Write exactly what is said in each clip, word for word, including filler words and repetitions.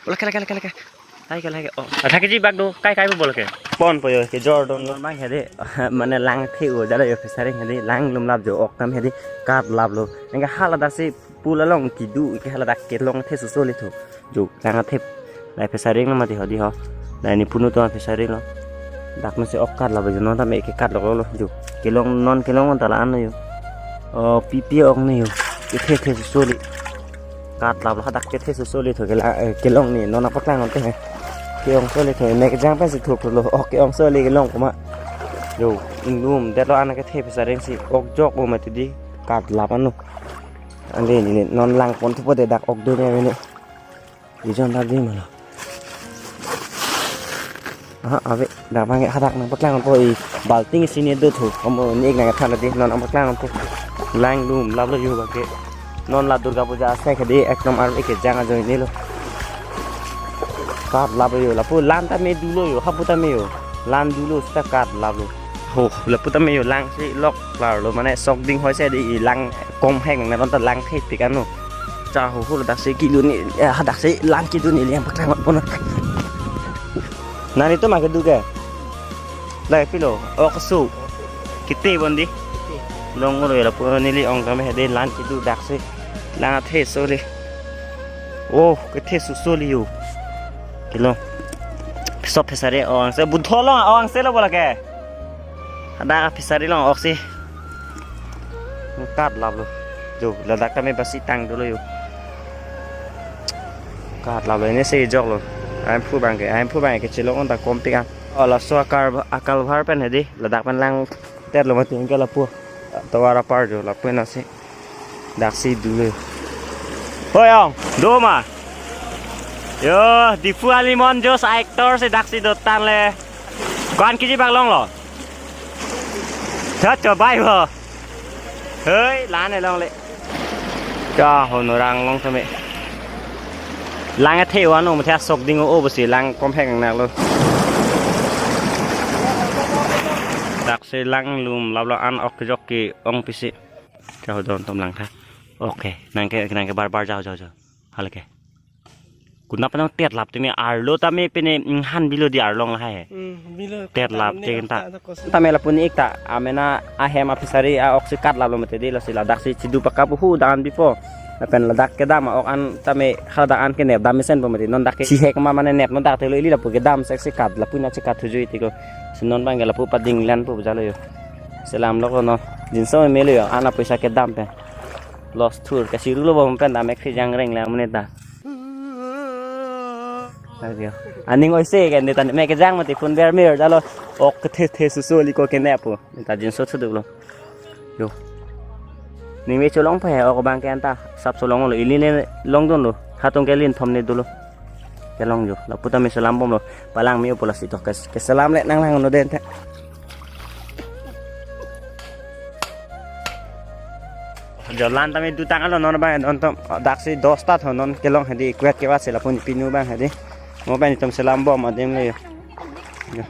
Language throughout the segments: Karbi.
Lake, lake, lake, lake. Hai, lake, lake. Oh, athak keji bak do, kai, kai bol ke. Pon po yo, kejor don lo. Bang hedi, mane lang the-o jalo yo, fishery hedi, lang lumlap jo, ok tam hedi, katlap lo. Anke haladak si pool along kedo, ke haladak kelong the suso le tho. Jo, lang athe. Lahai fishery lo mati hedi ho. Lahai ne punu to fishery lo. Dak mesi ok katlap jo, non tame ke katlok lo, jo. Kelong, non kelong ta la-an lo yo. Oh, pipi ok ne yo. Kethe the suso le. Katlap lo hadak kethe suso le tho kela, eh, kelong ne non apaklang ante he. Ke-ong so le tho, ne kejang pen si thuk lo, ok ke-ong so le kelong kuma. Jo, inglum det lo an kethe fishery si, ok jok lo mati di, katlap an lo. Ante ne non lang pon thupo de dak ok do ne ne. Ijon dak di ma lo. Aha, ave, dak bang hadak nangpaklang po, i balting isi ne do tho. Komo ne ik nangthan di, non nangpaklang po. Lang lumlap lo yo bang ke. Non la Durga Puja asai ke di, ekdom arve kejang ajoine lo. Katlap lo yo, lapu lan tame dolo yo, hapu tame yo. Lan dolo seta katlap lo. Ho, lapu tame yo, lang si lok klar lo, mane sok ding hoi se di, i lang kom hek nang, non ta lang thepik an lo. Cha ho ho, dak si kedo ne, eh, dak si lang kedo ne, liang paklang pon. Nani to ma kedo ke? Lahai pilo, ok su. Kete bon di. Long lo lapu neli ong tame hedi lan kedo dak si. Lang athe so le. Oh, kethe suso le yo. Kilo. Sop fishery ong se budho lo, ong se lo bola ke. Hadak fishery along ok si. Katlap lo. Jo, ladak tame basi tang dolo yo. Katlap lo, ne si jok lo. Ahem phu bang ke, ahem phu bang ke chelong on ta kom pik an. Oh, laso akar, akal var pen hedi, ladak pen lang tet lo mati ke lapu. Tovar apar jo, lapu na si. Dak si dolo. Hoi ong, do ma. Yo, Diphu alimon jo sa actor si dak si dotan le. Ko-an keji bak long lo. Cha chobai bo. Hei, lan e long le. Cha ho no rang long tame. Lang athe-o an lo, mathe sok ding o, o bo si lang kom hek nang lo. Dak si lang lumlap lo an ok jok ke-ong pisi. Cha ho don tom lang tha. Okay, nang ke, nang ke bar bar jao jao jao. Hala ke. Kuna penang tet lap tame arlo tame pene, mm, han bilo di arlong lahai he. Hmm, bilo tet lap kata te ne kenta. Kata kos. Tame lapu ne ik ta amena ahem a fishery a-ok si katlap lo mati di, lasi ladak si chidu pakap hu dan bipo. Lapen ladak kedam a-ok an tame haladak an ke nep dam mesen po mati. Non dak ke chihek ma mane nep non dak te lo ili lapu kedam sek si kat lapu na si kat thuju iti ko. Si non bang ke lapu pading lan po jalo yo. Selam lok lo non. Jinso me lo yo. Ana poisa kedam pen. Loss thur ke siru lo bom pen dam ek si jang reng lang mane ta. Adio. Aning oi se kan de tan me kejang mati phun ber mir jalo. Ok kethe the suso li ko ke ne po. Ta jinso thuduk lo. Yo. Ning ve cholong pa he ok bang ke anta sap cholong lo ili ne long don lo. Hatung ke lin thom ne dolo. Kelong jo. Lapu tame selam bom lo. Palang mi upo lasi to ke, keselam le nang lang no den te. Jo lan tame dutang alo non bang don tom dak si dos ta tho non kelong hedi kwet ke wat si lapu ne pinu bang hedi. Mo bang tom selam bom adim le yo. Yo.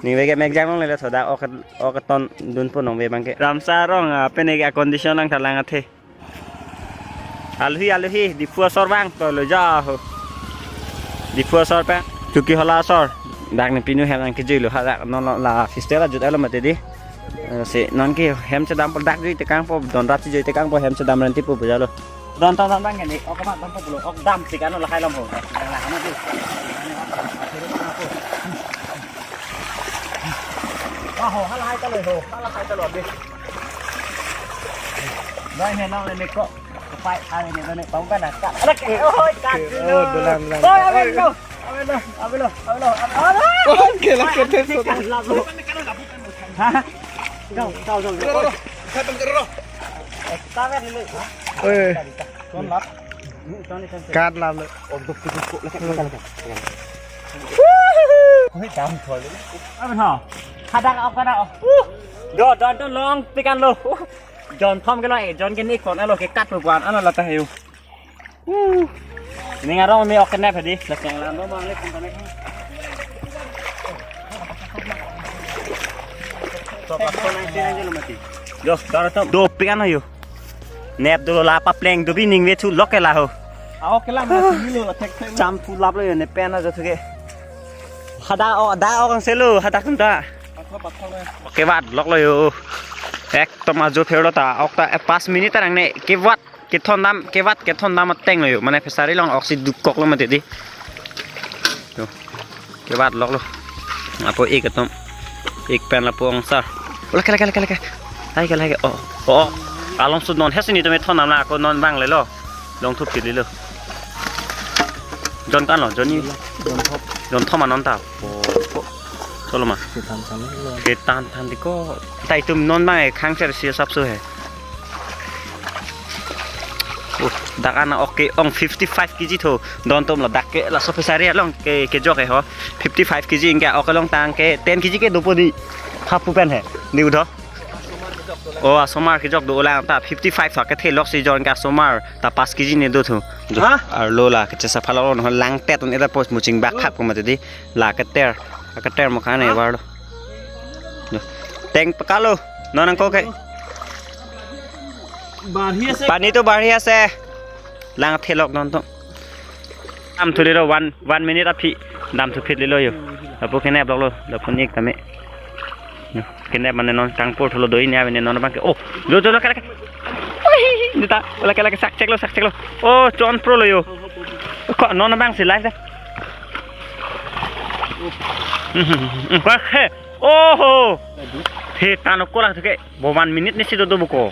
Ning ve ke mek jang long le tho dak ok ok ton dun po nong ve bang ke. Ramsa rong a pene ke condition lang tha lang athe. Aluhi, aluhi, Diphu asor bang, to lo ja ho. Diphu asor pe, Chokihola asor. Dak ne pinu hem nang kejui lo, ha dak non lo la fishery ajut alo mati di. Eh, si non ke hem chedam po dak jui tekang po, don rat jui tekang po hem chedam renti po buja lo. Don ton don bang ni, ok ma don po bulo, ok dam si kano lahai lam ho. Wah ho, halahai ta lo ho, halahai ta lo di. Dai he nang le ne ko. Kepai kali ne ne pau kan ka. Ala ke oi ka. Oh, dolang, dolang. Oi, abe lo. Abe lo, abe lo, abe lo. Abe lo. Oh, ke la ke te so. Ka lap lo. Ha? Jao, jao, jao, jao. Ro, ro, ro. Khat tum ro. Eh, ta kan le. Eh. Ton lap. Ton ni kan. Kat lap le. Oh, duk duk duk. Lek lek lek. Oi, dam thol. Abe ha. Hadak ap kana. Do don ton long pikan lo. Jon thom ke lo, eh, jon ke ni kon alo ke kat lo kwan, ano la ta hayu. Woo. Ning arong me ok nep hedi, la keng la no ma le kun ta ne. To pa ko nang si nang jelo mati. Yo, dor to. Do pikan hayu. Nep do la pa pleng do bi ning ve thu lok ke la ho. Ako kelang na sini lo, thek thek. Cham thu lap lo yo, ne pen ajo thuke. Hadak o, dak o kang selo, hadak tum ta. Pathor, pathor le. Kebat lok lo yo. Ekdom ajo pher lo ta, ok ta, eh, pas minute arang ne kebat kethon dam, kebat kethon dam ateng lo yo. Mane fishery along ok si dukok lo mati di. Yo. Kebat lok lo. Lapu ik atum. Ik pen lapu ong sar. Ola kela kela kela kela. Hai kela hai. Oh, oh. Along sut non hesi netum ethon dam la ako non bang le lo. Long thup kili lo. Jon kan lo, Jon ni. Jon thom. Jon thom anon ta. Oh, oh. Cholo ma. Ketan than di ko. Ta itum non bang e khang ser si sap su he. Uh, dak an ok ke ong fifty five K G tho. Don tum la dak ke laso fishery along ke, kejok e ho. Fifty five K G ingke ok along tang ke ten K G ke dopo di. Hapu pen he. Ni udo. Oh, asomar kejok do ulang ta fifty five tho kethe lok si jon ke asomar ta pas K G ne do tho. Jo. Ha? Arlo la kechesa phalok lo no lang tet un eta post muching bak khap ko mati di. La keter. La keter mo khane var lo. Jo. Teng pakalo. Non nangko ke. বাঢ়ি আছে। পানী তো বাঢ়ি আছে। Lang thelok non to. Dam thu lelo one, one minute aphi. Dam thu phit lelo yo. Lapu kene blok lo. Lapu nik tame. Yo, kene mane non kangpur thulo doi ne avene non bang ke. Oh, jo jo lo kala ke. Oi, nita. Ola kala ke sak chek lo, sak chek lo. Oh, Chon Pro lo yo. Ko non bang si live da. Ko he. Oh ho. He tano kola ke. Bo one minute ni si do do buko.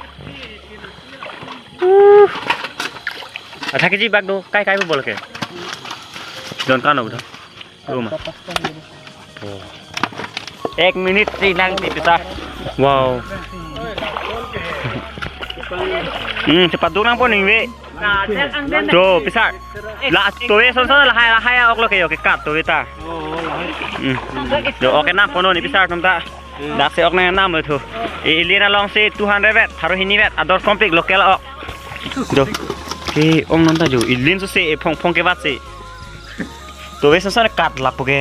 Uh. Athak K G bak do, kai kai bol ke. Jon kano do. Ruma. Oh. Ek minute si nang ti pisa. Wow. Hmm, cepat dong nang po ning ve. Jo, pisa. La, to ve son son lahai lahai ok lo ke yo ke kat to ve ta. Hmm. Jo, ok nang po no ni pisa tum ta. Dak si ok nang nam lo thu. Ilin along si two hundred vet, tharo hini vet, ador kompik local ok. Jo. Ke ong non ta jo. Ilin so si, eh, phong phong kebat si. To ve son son kat lapu ke.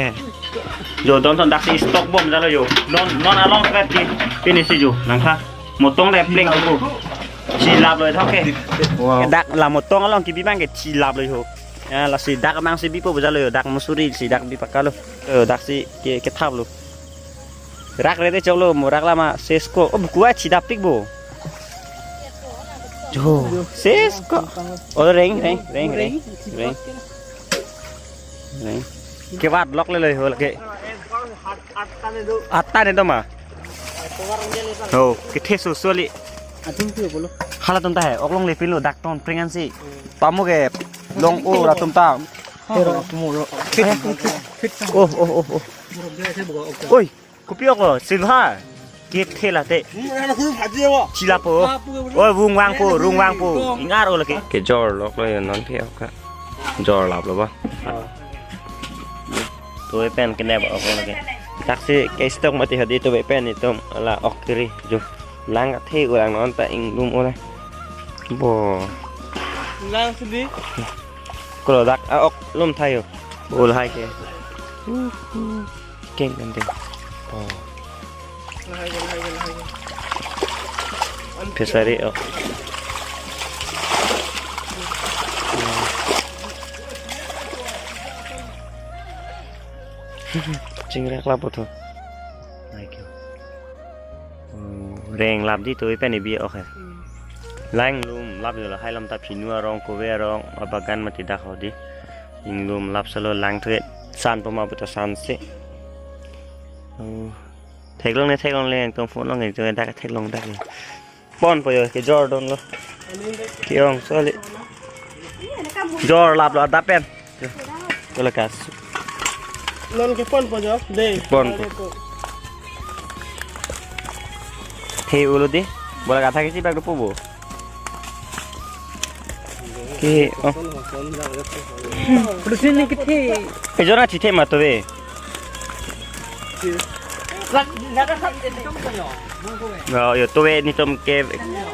Jo, don son dak si stock bom jalo jo. Non, non along vet ke. Pini si jo. Nang kha. Motong le pleng ko. Chi lap lo thok ke. Wow. Dak la motong along kebi bang ke chi lap lo jo. Ya, lasi dak bang si bipo jalo jo. Dak musuri si dak bi pakalo. Eh, dak si ke, kethap lo. Rak rete choklo, mo rak lama sesko. Oh, buku ai chidapik bo. Jo, sesko. Oh, reng, reng, reng, reng, reng. Reng. Kebat lok lelo ho lake. Atta ne do ma. Oh, kethe so soli. Atum tu bolo. Hala tum ta he, ok long le pin lo dak ton pringan si. Pamu ke long o ra tum ta. Oh, oh, oh, oh. Oi, kopi ok lo, silver. Kethe la te. Chi lapo. Oi, vung vang po, rung vang po. Ingar o lake. Kejor lok lo yo non phi ok ka. Jor lap lo ba. To ve pen kene ba ok lake. Dak si ke stock mati hadi to ve pen itum la ok kiri jo. Lang athe ulang non ta inglum o la. Bo. Lang sidi. Kolo dak a ok lum thayo. Ul hai ke. Keng kan ding. Oh. Fishery ok. Chingrak lapo tho. Thank you. Oh, reng lap di to ipen ibi ok he. Hmm. Lang lum lap yo lahai lam ta phinu arong kove arong abagan mati dak hodi. Inglum lap salo lang thu san poma buta san se. Oh. Theklong ne theklong le tong phone long to dak theklong dak. Pon po yo kejor don lo. Ke ong soli. Jor lap lo adap pen. Yo. Kala kas. Non kepon po jo. De. Pon po. He ulo de. Bola katha kisi bag dopo bo. Ke, oh. Production ni kethe. Ejora chithe ma to ve. Oh, yo, to ve netum ke,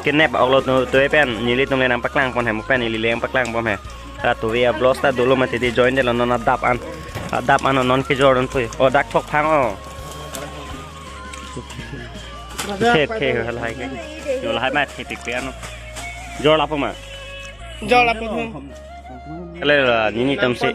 kenep ok lo to, to ve pen, nelitum le nangpaklang pon he, mo pen neli le nangpaklang pon he. Ta to ve a-blouse ta dolo mati di join de lo non adap an. Adap an non kejor don pui. Oh, dak thok phang oh. Khe, khe, halahai ke. Yo lahai ma khe pik pe ano. Jor lapo ma. Jor lapo. Kali ra, nini tamsi.